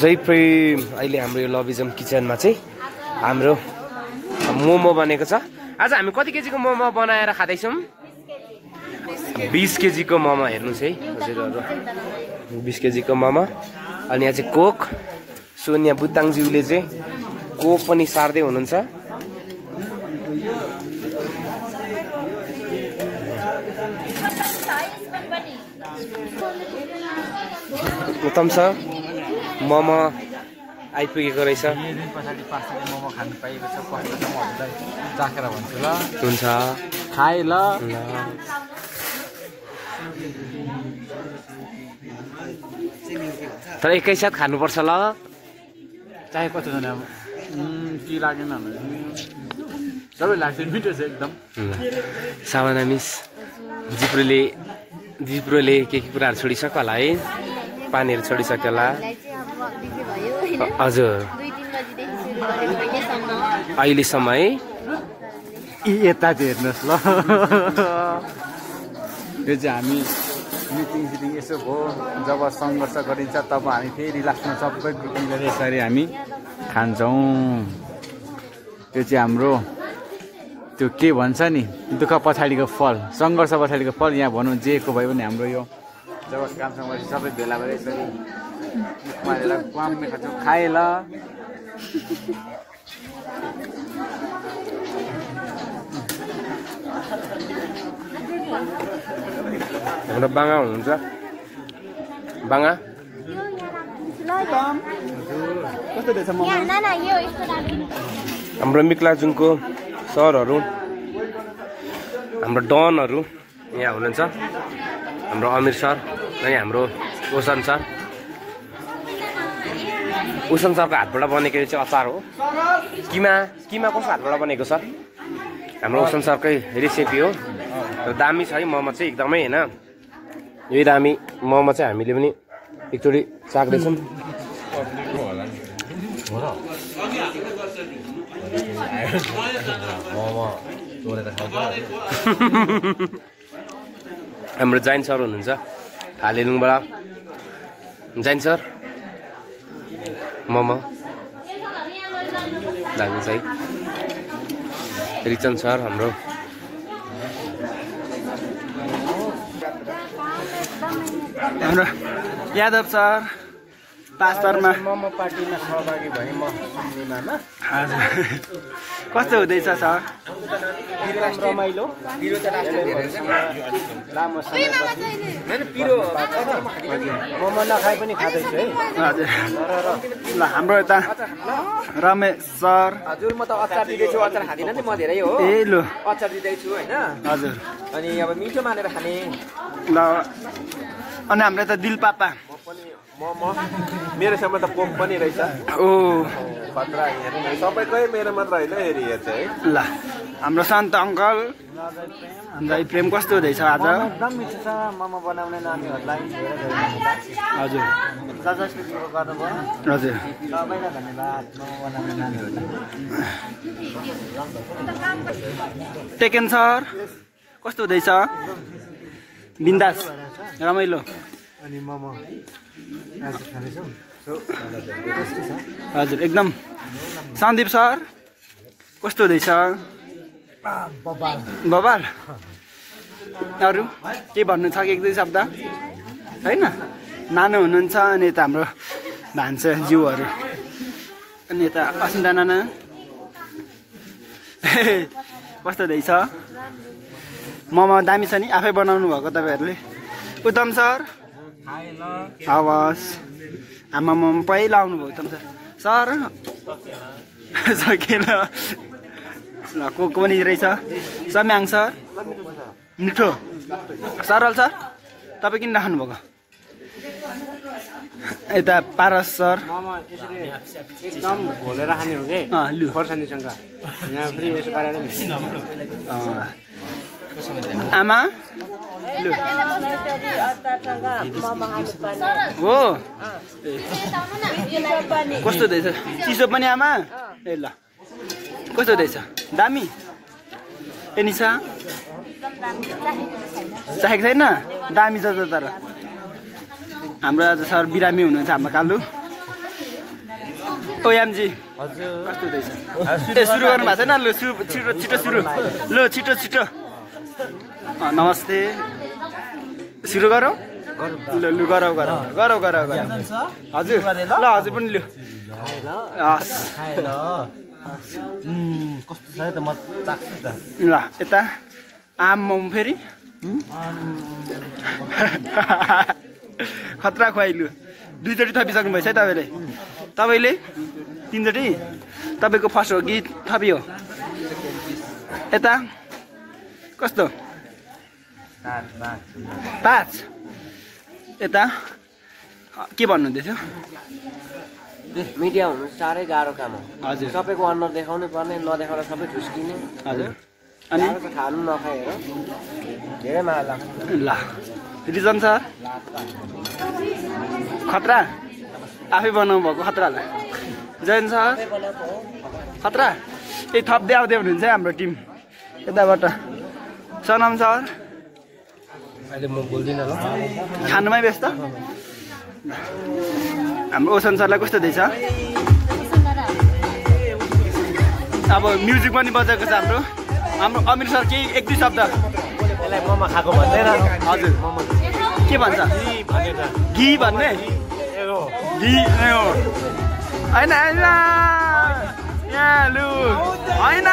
जयप्रेम अहिले हाम्रो यो लभिजम किचनमा चाहिँ हाम्रो मोमो बनेको छ। आज हामी कति केजीको मोमो बनाएर खाँदैछौँ? 20 केजीको मोमो हेर्नुहोस् है हजुरहरू, 20 केजीको मोमो। अनि यहाँ चाहिँ कोक, सोनिया बुद्दाङज्यूले चाहिँ कोक पनि सार्दै हुनुहुन्छ। उत्तम छ, मोमो आइपुगेको रहेछ। पछाडि पास्ताले मोमो खानु पाएको छ, कस्तो छ म हजुरलाई चाखेर भन्छु ल। हुन्छ खाए ल। तर एकैसाथ खानुपर्छ ल, चाहे कस्तो छ अब के लागेन सबै लाग्छ, मिठो छ एकदम। सावना मिस जिब्रोले के कुराहरू छोडिसक्यो होला है, पानीहरू छोडिसक्यो होला। हजुर अहिलेसम्म है। यता चाहिँ हेर्नुहोस् ल, यो चाहिँ हामी मिटिङ यसो भयो जब सङ्घर्ष गरिन्छ तब हामी फेरि रिल्याक्समा सबै ग्रुप मिलेर यसरी हामी खान्छौँ। यो चाहिँ हाम्रो त्यो के भन्छ नि, दुःख पछाडिको फल, सङ्घर्ष पछाडिको फल। यहाँ भनौँ जेको भयो भने हाम्रो यो जब कामसँग भएपछि सबै भेला भएर यसरी मारेर क्वाम्मे खान्छौँ। खाए ल। हाम्रो बाङ्गा हुनुहुन्छ, बाङ्गा कस्तो रहेछ म हाम्रो मिक्लाजुङको सरहरू, हाम्रो डनहरू यहाँ हुनुहुन्छ। हाम्रो अमिर सर अनि हाम्रो ओसन सर। ओसन सरको हातबाट बनेको चाहिँ अचार हो। किमा कसको हातबाट बनेको सर? हाम्रो ओसन सरकै रेसिपी हो। दामी छ है मोमो चाहिँ एकदमै होइन, यही दामी मोमो चाहिँ हामीले पनि एकचोटि चाख्दैछौँ। हाम्रो जाइन सर हुनुहुन्छ हालेलुङबाट। जाइन सर मोमो दामी छ है। रिचन सर हाम्रो, हाम्रो यादव सर पास्टरमा मोमो पार्टीमा सहभागी भएँ म निमामा। हजुर कस्तो हुँदैछ सर? रमाइलो लामो पिरो मोमो नखाए पनि खाँदैछु है। हजुर ल हाम्रो यता रमेश सर। हजुर म त अचार दिँदैछु, अचार खाँदिनँ नि म धेरै हो। ए लु अचार दिँदैछु होइन। हजुर अनि अब मिठो मानेर खाने ल। अनि हाम्रो यता दिल पापा मेरो समय त कोक पनि रहेछ। ओ खतरा हेर्नु सबैकै, मेरो मात्र होइन हेरी हेर्छ है। ल हाम्रो शान्त अङ्कल जय प्रेम कस्तो हुँदैछ आज? एकदम मिठो छ मोमो बनाउने नानीहरूलाई धेरै धेरै धन्यवाद। हजुर जसले सुरु गर्नुभयो हजुर सबैलाई धन्यवाद मोमो बनाउने नानीहरूलाई। टेकेन सर कस्तो हुँदैछ? बिन्दास रमाइलो। अनि मोमो आज खानेछौँ हजुर एकदम। सन्दीप सर कस्तो हुँदैछ? बबाल। अरू के भन्नु छ कि एक दुई शब्द होइन? नानो हुनुहुन्छ अनि यता हाम्रो भान्सा जिउहरू, अनि यता असिन्ता नाना कस्तो हुँदैछ? मोमो दामी छ नि, आफै बनाउनु भएको तपाईँहरूले? उत्तम सर हवस्, आमामा पहिला आउनुभयो उत्तम सर। सर सकेन ल, कोक पनि रहेछ। सम्याङ सर मिठो। सरल सर तपाईँ किन राख्नु भएको? यता पारस सर एकदम घोलेर खाने हो कि लु खोर्सानीसँग यहाँ फेरि यसो पारेर आमा लु हो कस्तो हुँदैछ? चिसो पनि आमा? ए ल कस्तो हुँदैछ? दामी ए निशा चाहेको छैन? दामी छ त तर हाम्रो आज सर बिरामी हुनुहुन्छ हाम्रो कालु ओएमजी कस्तो हुँदैछ सुरु गर्नु भएको छैन लु छिटो छिटो सुरु लु छिटो छिटो नमस्ते सुरु गरौँ ल लु गरौँ हजुर ल हजुर पनि लु हस् कस्तो छ त म चाख्छु त ल यता आम मम फेरि खतरा खुवाइलु 2 चोटि थपिसक्नु भएछ है तपाईँले 3 चोटि तपाईँको फर्स्ट हो कि थपियो यता कस्तो 5 यता के भन्नुहुँदैथ्यो मिडिया हुनु साह्रै गाह्रो काम हो हजुर सबैको अनुहार देखाउनु पर्ने नदेखाएर सबै ठुस्किने हजुर अनि खानु नखाएर धेरै माया लाग्छ ल रिजन सर खतरा आफै बनाउनु भएको खतरालाई जयन सर खतरा ए थप्दै आउँदै हुनुहुन्छ है हाम्रो टिम यताबाट सनम सर अहिले म बोल्दिनँ ल खानुमै व्यस्त हाम्रो ओसन सरलाई कस्तो दिएछ अब म्युजिक पनि बजाएको छ हाम्रो अमिर सर केही 1-2 शब्द यसलाई ममा खाएको भन्दैन हजुर के भन्छ घी भन्ने घी होइन होइन यहाँ लु होइन